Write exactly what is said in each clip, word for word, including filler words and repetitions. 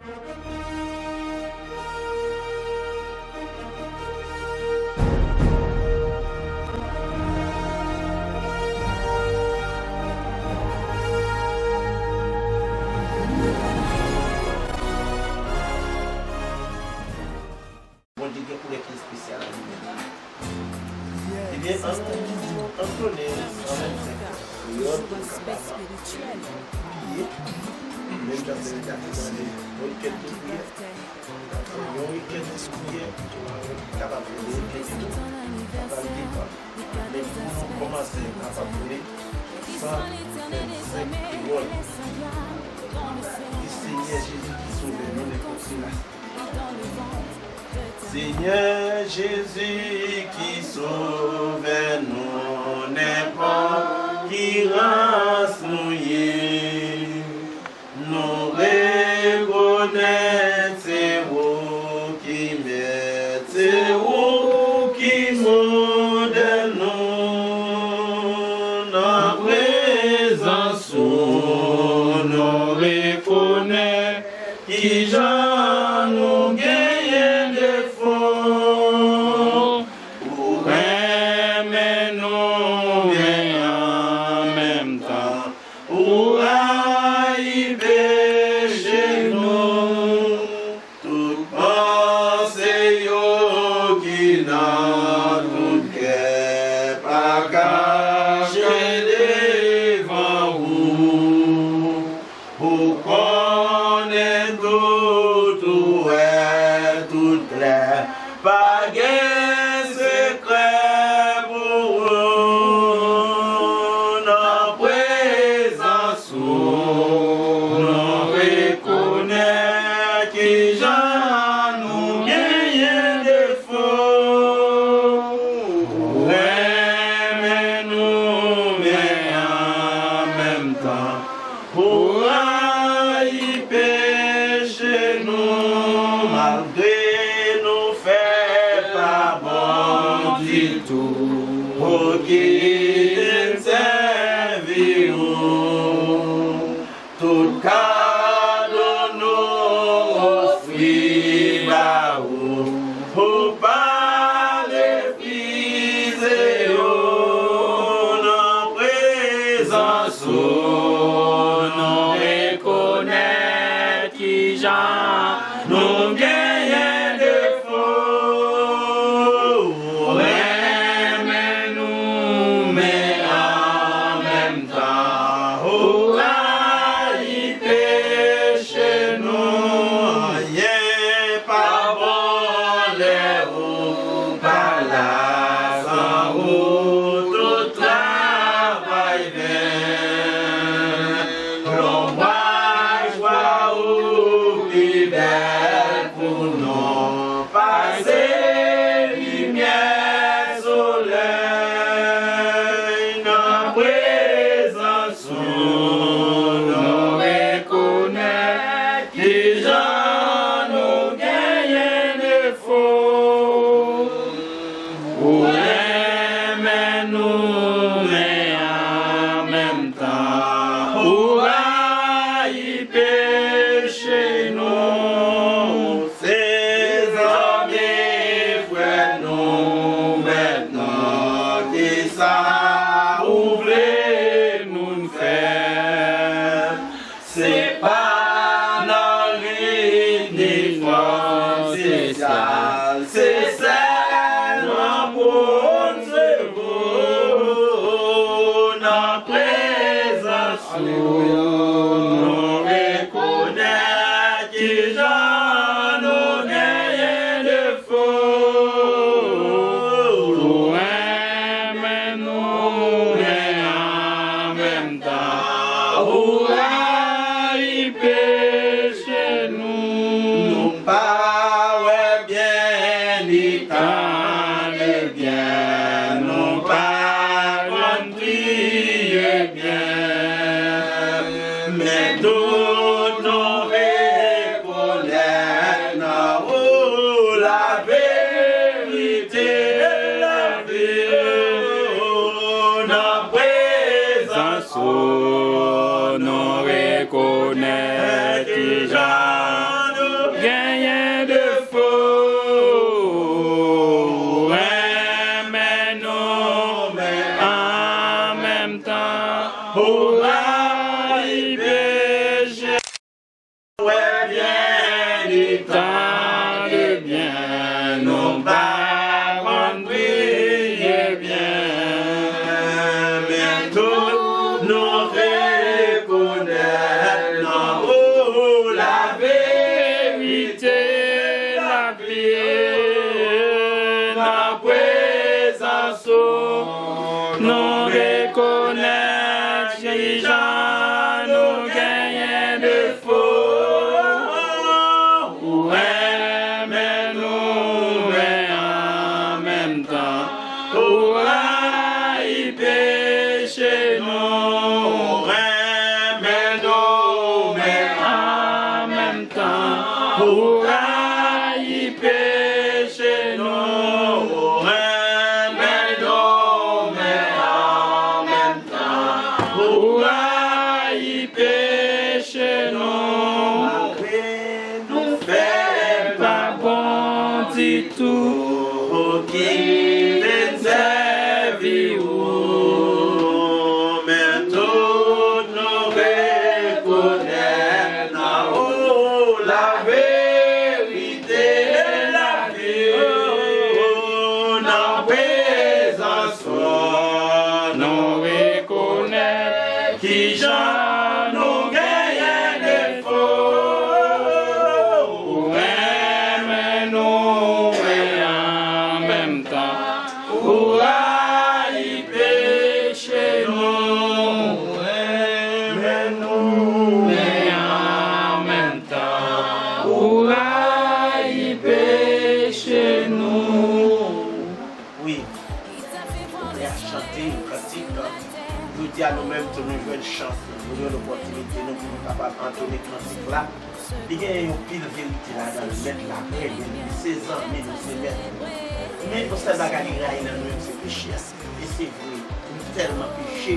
Bondye gen koulè ki espesyal a li menm. Ebyen, ann, ann konnen san vennsenk kreyòl pou n kapab priye. Menm jan se li te ap tande yon rikèt de priyè, n ap fè yon rikèt de priyè, kapab fè de rikèt de tou, sa pral depann. Men pou nou kòmanse, n ap ap priye san vennsenk kreyòl. Ki Senyè Jezi ki Sovè nou, nenpòt ki la. Senyè Jezi ki Sovè nou, nenpòt ki ras nou ye, nou rekonèt se ou ki mèt, se ou ki modèl nou. Nan prezans ou, nou rekonèt kijan nou genyen defo. Ou renmen nou, men an menm tan, ou rayi peche nou. Tout panse yo ki nan tout kè pa kache devan ou. Ou konnen tout, ou wè tout klè, pa gen sekrè pou ou. Nan prezans ou, nou rekonèt kijan nou genyen defo. Ou renmen nou, men an menm tan, ou rayi peche nou. Malgre nou fè pa bon ditou, ou kite n sèvi ou. Tout kado nou ofri ba ou, ou pa refize yo. Nan prezans ou, nou rekonèt kijan nou genyen defo. Ou renmen nou, men an menm tan, ou rayi peche nou. Anyen pa bon lè ou pa la. San ou, tout travay vèn. Lonbraj glwa ou pi bèl pou nou pase limyè solèy. Nan prezans ou, nou rekonèt kijan nou genyen defo. Ou renmen nou, men an menm tan, ou rayi peche nou. Se zanmi, frè nou, mèt nou, kisa ou vle nou fè? Se pa nan lit ni fòs espesyal, se sèlman pou n sèvi w. Nan prezans ou, nou rekonèt Tan ou rayi peche nou, ou renmen nou, men an menm tan ou rayi peche nou. Malgre nou fè pa bon ditou, ou ki vin sèvi ou, men tout nou rekonèt nan ou laverite, lavi ou nan prezans ou, nou rekonèt kijan nou genyen defo. Ou renmen nou, men an menm tan ou rayi peche nou. Ou renmen nou, men an menm tan ou rayi peche nou. Wi, nou prè a chante yon kantik. Jodi a, nou menm tou, nou jwenn chans, nou jwenn opòtinite nou pou nou kapab antone kantik la. Li genyen yon pil verite ladan l. Mèt la renmen nou, se zanmi nou, se mèt nou. Men yon sèl bagay li rayi nan nou menm, se peche a. E se vre, nou tèlman peche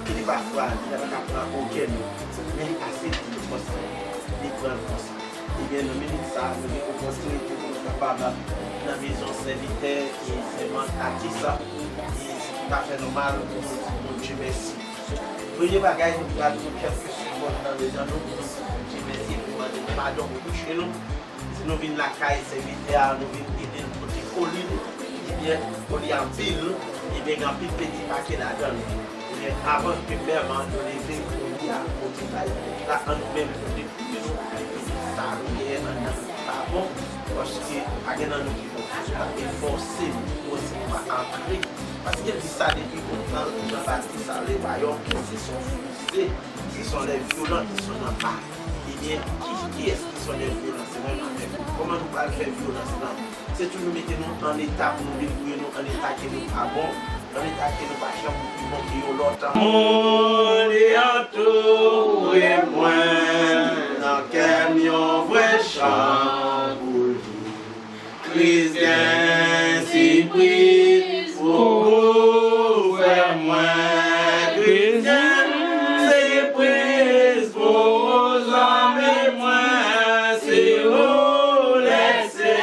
ke li pafwa li pa ka pran okenn nou. Men li ase di nou konsa, li pran l konsa. Ebyen, nan minit sa a, nou gen opòtinite pou nou kapab nan mezon sèvitè e sèvant atis la. E se toutafè nòmal pou nou di Bondye mèsi. Premye bagay, nou pral pran kèlke segonn nan mezon nou pou nou di Bondye mèsi, pou nou mande l padon pou peche nou. Si nou vin lakay sèvitè a, nou vin ede l pote koli nou, ebyen, koli anpil, ebyen, gen anpil peti pake ladan l. Ebyen, avan ke menm nou leve, koli a pote bay. La, ann nou menm pote koli nou, epi sa nou genyen anndan pa bon, paske pa gen nan nou ki bon. Sa te fòse m pou se pa antre. Paske l di sa depi lontan, Jan Batis ale wayòm, se son fouze. Ce sont les violents qui sont dans la. Ebyen, ki, kiyès ki sont les violents? Se mwen avèk ou. Kòman nou pral fè vyolans lan? Se tou nou mete nou an eta pou nou debwouye nou, an eta ke nou pa bon, an eta ke nou pa janm pi bon ke yon lòt. Moun li antoure mwen, nan kè m yon vrè chan pou li. Kris gen sipriz pou ou, frè mwen. Kris gen sipriz pou ou, zanmi mwen. Si ou lèse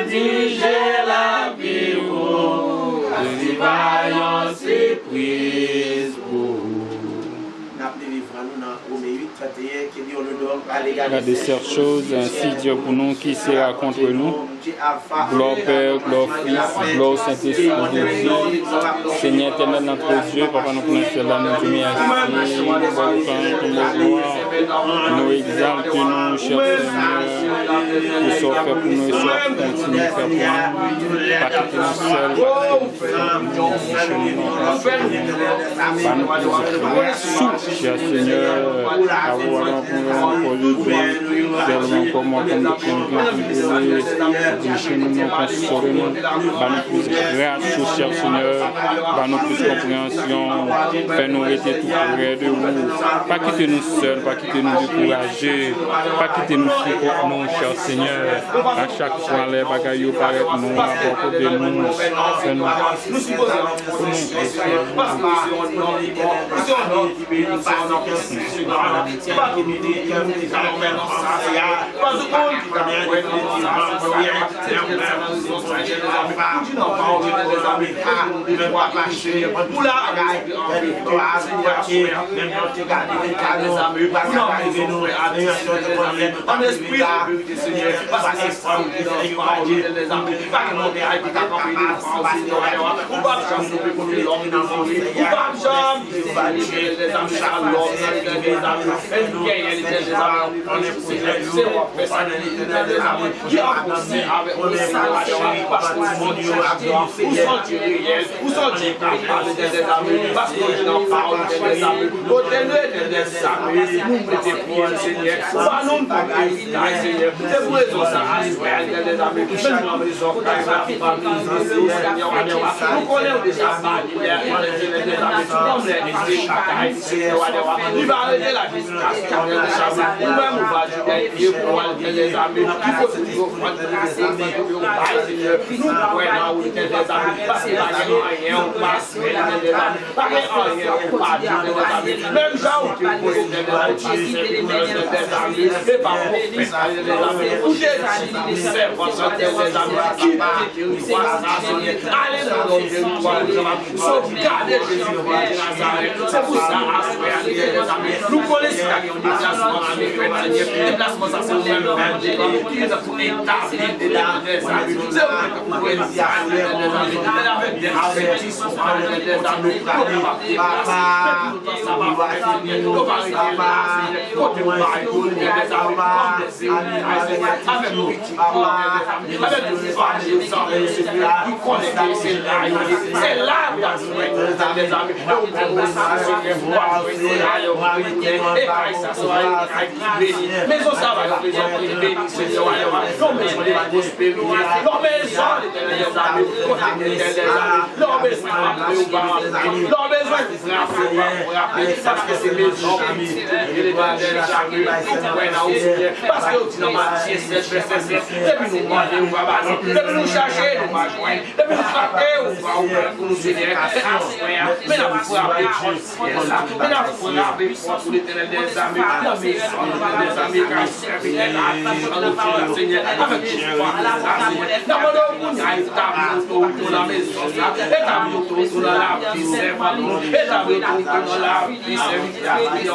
dirije lavi ou, Kris va yon sipriz pou ou. N ap leve vwa nou nan Wome uit. Regardez ces choses, ainsi Dieu pour nous, qui sera contre nous. Gloire au Père, gloire au Fils, gloire au Saint-Esprit de Dieu. Seigneur éternel, notre Dieu, Papa nou ki nan syèl la, nou di mèsi, nou ba w tan, nou ba w glwa. Nou egzalte nou, chè Senyè, pou sa w fè pou nou e sa w ap kontinye fè pou nou. Pa kite nou sèl, pa kite nou Ba nou plis gras ou, chè Senyè, avwa nan premye ankò Jezi, sèlman kòman konn konn konn dirije nou, non konsole nou, ba nou plis gras ou, chè Senyè, ba nou plis konpreyansyon, fè nou rete tou prè de ou, pa kite nou sèl, pa kite nou dekouraje, pa kite nou sou kont nou, chè Senyè, a chak fwa lè bagay yo parèt nwa bò kote nou, fè nou An espri, an verite, Senyè, pa espri, an verite, pa pawòl, Bondye, lèzami, pa gen move ay ki ka kanpe devan ou, Senyè, ou p ap janm twonpe kote lòm, lèzami, ou p ap janm, Bondye, lèzami, sa lòm nan, lèzami, fè nou genyen, lèzami, se w ap fè sa, lèzami, ki an konsi avèk nou, Senyè, paske ou se Bondye, ou se Bondye reyèl. Ou sòti pou pale de lèzami, paske ou di nan pawòl de lèzami, kote nou ye de lèzami, nou mete pye n, Senyè, ou ba nou yon bon eritay, Senyè. Se pou rezon sa a, aswè a, de lèzami, menm nan mezon kay la, ou pa bliye nou, Senyè, nou konnen ou deja ba nou lè, lè, lè, lèzami, kòm lè li se batay, Senyè, li va rete la jiskaske lèzami, ou menm ou va jwenn Dye pou al gen dèzame, ki kote pou yo pran trase, pou yo bay, Senyè. Nou kwè nan ou, Letènèl dèzame, paske pa gen anyen ou pa fè, Letènèl dèzame. Pa gen anyen ou pa di, Letènèl dèzame. Menm jan ou te voye, Letènèl dèzame, Jezi, Letènèl dèzame, e pa pwofèt, Letèl dèzame. Ou te di, sèvant, Letèl dèzame, kite teritwa sa, Senyè. Ale nan lòt teritwa, Letènèl dèzame. Sovgade Jezikri de Nazarèt. Se pou sa, aswè a, Letènèl dèzame, nou konnen si ta gen yon deplasman a fèt, Senyè, deplasman sa se ou menm ki pou etabli, Letènèl dèzame. Se ou menm ki pou etabli, Letènèl dèzame. E avèk de sèvis ou, Letènèl dèzame, nou kapab deplase. Depi nou tan sa pa fèt, Senyè, nou pa rete la, Senyè. Kote ou bay nou, Letènèl dèzame, kòm de sèvis, Senyè, avèk Papa, avèk tout fanmi, zanmi, Senyè, ki konnen ke se la yo ye. Se la yo ta jwenn, Letènèl dèzame. E ou menm ou sa, Senyè, w ap jwenn yo la yo, e kay sa se yon kay ki beni. Mezon sa va yon mezon ki beni, Senyè, w ap yon mezon de pwospèrite. Yon mezon, Letènèl dèzame, kote Letènèl dèzame. Lè w bezwen frape, ou va frape. Lè w bezwen frape, ou va frape. Paske se mezon ki Letènèl dèzame. Nou kwè nan ou, Senyè. Paske ou di nan Matye sèt, vèsè sèt, depi nou mande, ou va ba nou. Depi nou chache, nou va jwenn. Depi nou frape, ou va ouvè pou nou, Senyè. E aswè a, men n ap frape pòt syèl la. Men n ap frape pòt ou, Letènèl dèzame. Nan mezon, Letènèl dèzame, kay sèvitè la, Senyè, avèk tout fanmi sa, Senyè. N ap mande w pou nou etabli otorite w nan mezon sa. Etabli otorite w nan lavi sèvant ou. Etabli otorite w nan lavi sèvitè a, Senyè.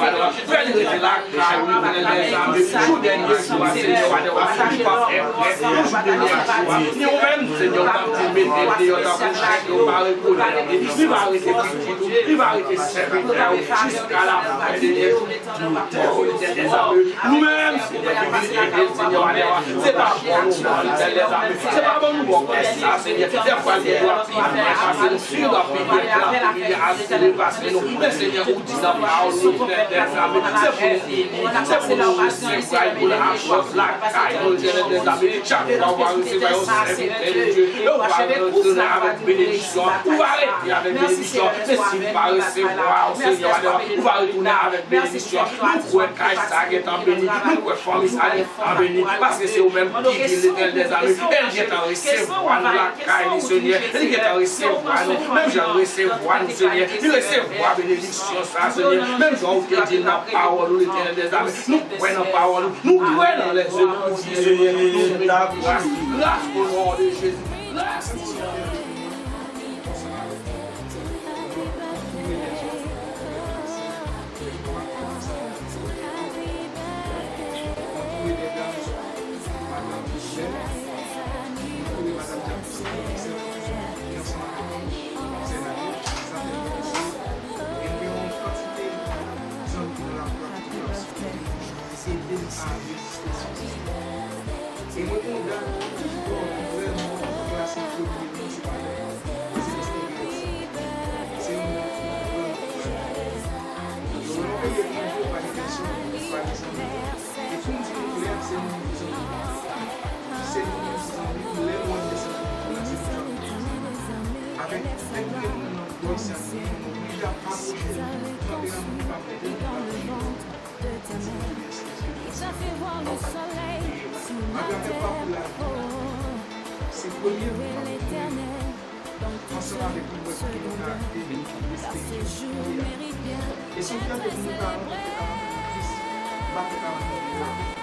Fè li rete lakay ou, Letènèl dèzame. Jou dènye jou a, Senyè, ou pa fè prè. Jou dènye jou a, ni ou menm, Senyè, ou p ap di mete l deyò tankou chèf, ou pa rekonèt li. Li va rete pitit ou, li va rete sèvitè ou jiska lafen, Senyè. Oh, Letènèl dèzame, nou menm, Senyè, ki vin ede l, Senyè, ou pa fè nou mal, Letènèl dèzame. Se pa bon nou wè sa, Senyè. Dèfwa, nou dwe pi byen pase nou, nou dwe pi byen plante, pi byen asire pase nou. Men, Senyè, ou di nan pawòl ou, Letènèl dèzame, se pou nou beni, se pou nou resevwa, pou nou aprann lakay nou, Letènèl dèzame. Chak fwa ou va resevwa yon sèvitè de Dye, e ou va retounen avèk benediksyon, ou va rete avèk benediksyon. Men si ou pa resevwa, Senyè, ou va retounen avèk benediksyon. Nou kwè kay sa gentan beni, nou kwè fanmi sa gentan beni, paske se ou menm ki di l, Letènèl dèzame, e l gentan resevwa nou lakay li, Senyè. Li gentan resevwa nou, menm jan l resevwa nou, Senyè. Li resevwa benediksyon sa, Senyè. Menm jan ou te di l nan pawòl ou, Letènèl dèzame. Nou kwè nan pawòl ou, nou kwè nan lèzèv ou di, Senyè. Nou mete gras, gras o non de Jezi. Gras, Senyè. E mwen gen yon dam ki vrèman klase premye nan se pa lè. Se Esperans. Se yon moun ki vrèman vrèman. Yo, lè w peye pou yo pa gen pèsòn, pa gen zanmi. E pou m di nou klè, se nou menm ki zanmi. Se nou menm ki zanmi, lè mwen desann pou la, se nou k ap di. Avèk lè m te moun nan bò isi a, mwen oblije ap apwoche l, kanpe nan moun pa m mete l. Atravè pakou lavi a, se premye moun ansanm avèk nou wè ki nou ka ede espirityèl kote a. E se yon fyète pou nou ka rankontre talantan Kris, batay talantan Kris.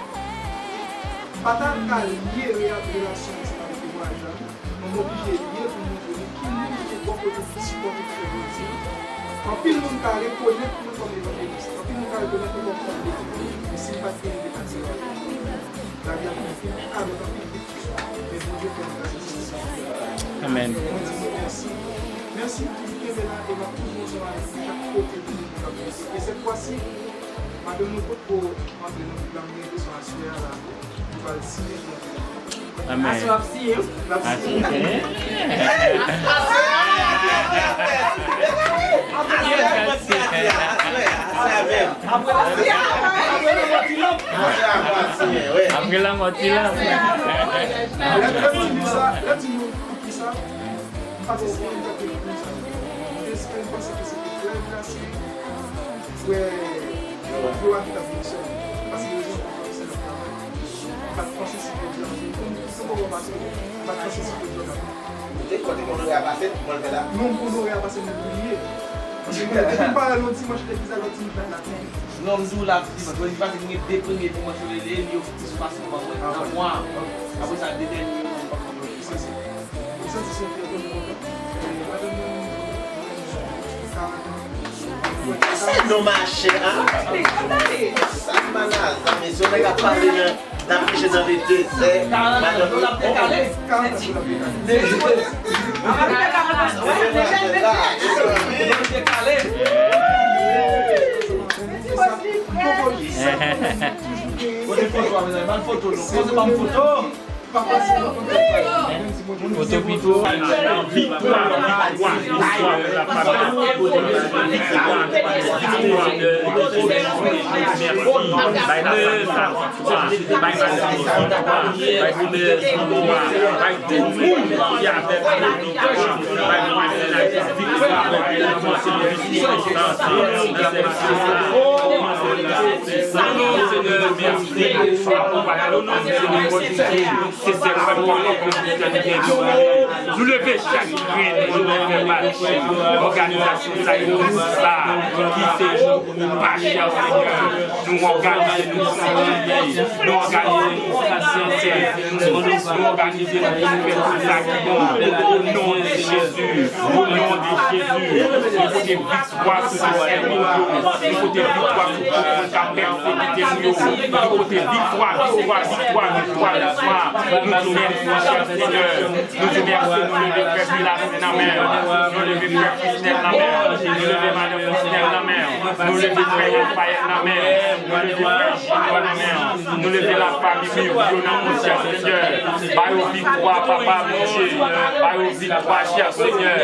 Pa ta ka lye relasyon ansanm avèk temwayaj la, non. Mwen oblije lye pou montre nou ki moun ki te bò kote pou sipòte pou fè grandi. Anpil moun ka rekonèt mwen kòm evanjelis. Anpil moun ka rekonèt mwen kòm òm de Bib. Men si m pa t gen yon depatman, lavi a t ap vin pi kalòt anpil plis. Men Bondye fè m gras e se sa. Amèn. Mwen di nou mèsi. Mèsi pou kenbe la e m ap toujou ansanm avèk nou chak kote nou ap vize. E sèt fwa si, madanm nou potko antre nan Bib la, m gen enpresyon aswè a la, li pral siyen pou nou. Amèn. Aswè w ap siyen. L ap siyen. Aswè. Apre lanmò, ti lanmò. Apre lanmò, ti lanmò. Lè di nou sa, lè di nou poukisa m pa t espere m t ap gen konsa. M te espere, m panse ke se te frè Glasye, frè Joa ki t ap vin sèvi. Paske rezon pou fè se nan travay. Bat Francis Sipre Jordan. Ou konn, ou konn poko pase, bat Francis Sipre Jordan. Ou te kote konn Onore a pase, mwen l fè la. Non, m konn Onore a pase, men m bliye. Paske mwen, depi m parèt yon dimanch legliz la, lòt dimanch la, la. Non, m di w la, dimanch. Mwen, li pase, m gen de premye dimanch yo rele, li ofri sou pase ban mwen, nan mwa. Apre sa, de dènye yo, m pa konn. Ou santi se yon fyète pou mwen. Madanm mwen, karant an. Kisa non mache a? Sa k mal la, sa, mesye, nèg ap pale nan, n ap pije nan de zè. Madanm mwen, kote foto a, mezanmi? Ban foto, non. Poze pa m foto. Foto pito. Viktwa, viktwa, viktwa pou la fami. Viktwa, viktwa, viktwa. Mèsi. Bay la fami viktwa. Bay madanm viktwa. Bay leaders viktwa. Bay tout moun ki avèk nou viktwa. Bay mwazen la viktwa. Bay tout moun viktwa. Senyè, mèsi. Akonpanye nou, Senyè, Senyè. Nou leve chak grenn, nou leve chak pati. Òganizasyon sa yo, sa, ki se pa chè, Senyè. Nou òganize nou pou priye. Nou òganize nou pou pasyante. Nou òganize nou pou fè tout sa ki bon. O non de Jezi. O non de Jezi. Nou pote viktwa sou sèvitè yo. Nou pote viktwa sou tout moun k ap pèsekite nou yo. Nou pote viktwa, viktwa, viktwa, viktwa, viktwa. Nou di mèsi, chè Senyè. Nou di mèsi, nou leve frè Pilas nan men w. Nou leve frè Krisnèl nan men w. Nou leve madanm Krisnèl nan men w. Nou leve frè Raphaël nan men w. Nou leve frè Junior nan men w. Nou leve lafanmi Murphy yo nan men w, chè Senyè. Ba yo viktwa, papa Bondye. Ba yo viktwa, chè Senyè.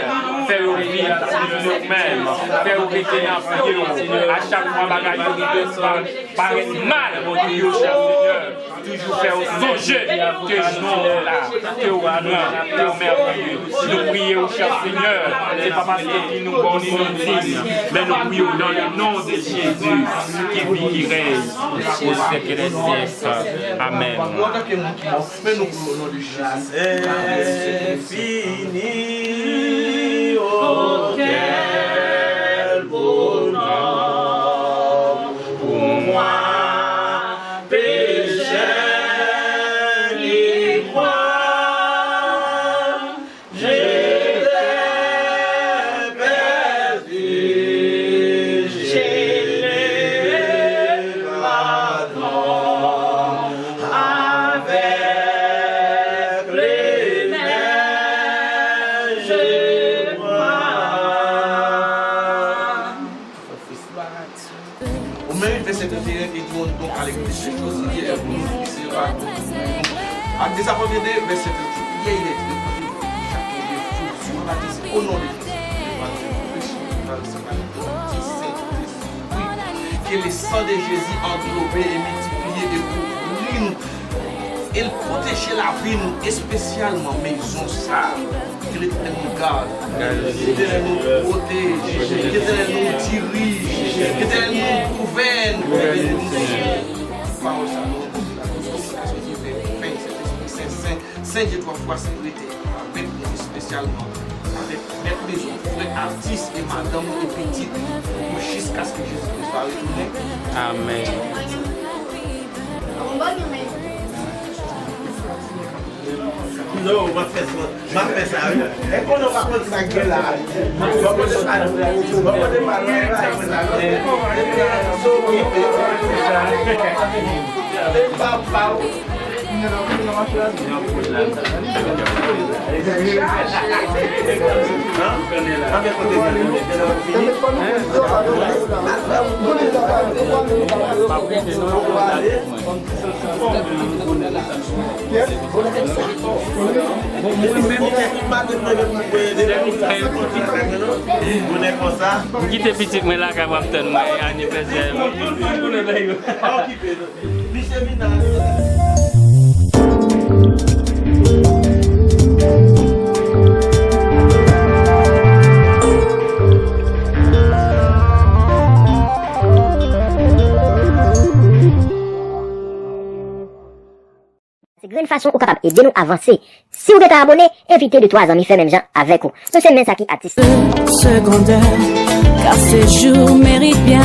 Fè yo viv pou nou menm. Fè yo rete nan pye w. A chak fwa bagay yo rive, pa, parèt mal pou yo, chè Senyè. Toujou fè yo sonje ke non w la, ke w gran, ke w mèveye. Nou priye w, chè Senyè, se pa paske ki nou bon ni nou diy, men nou priye w dans le nom de Jésus, qui vit, qui règne au siècle des siècles. Amen. Fini, oh, quel bonheur pour moi, pécheur, qui crois, j'étais perdu, j'ai le pardon avec les mains, je crois. Ou menm, vèsè trannteyen, et nous, donc, à l'église de José, et vous, c'est pas. Ak dezapwente de vèsè trannteyen, il est écrit, chak moun gen fou, sou la di, au nom de Jésus, ke le sang de Jésus englobe et multiplié et couvre nous. E l pwoteje lavi nou, espesyalman mezon sa a. Ke Letènèl nou gad, ke Letènèl nou pwoteje, ke Letènèl nou dirije, ke Letènèl nou gouvène, ke Letènèl nou dirije. Pawòl sa nou, la douce convocation divine, Pè, Sentespri, Sen, Sen, Sen Dye twa fwa sen rete avèk nou espesyalman, avèk mèt mezon, frè atis e madanm e pitit nou, pou jiskaske Jezi Kris va retounen. Amèn. Non, m ap fè sa. M ap fè sa, wi. E konnen w pa konn sa k gen la. Bon kote pa nou. Bon kote pa nou. Se w ki fè. Se pa pa w. M kite pitit mwen lakay, w ap tann mwen anivèsè. Misye vin nan Se grenn fason ou kapab ede nou avanse. Si ou gentan abone, envite de twa zanmi fè menm jan avèk ou. Nou se men sa ki atis. Secondaire, car séjour mérite bien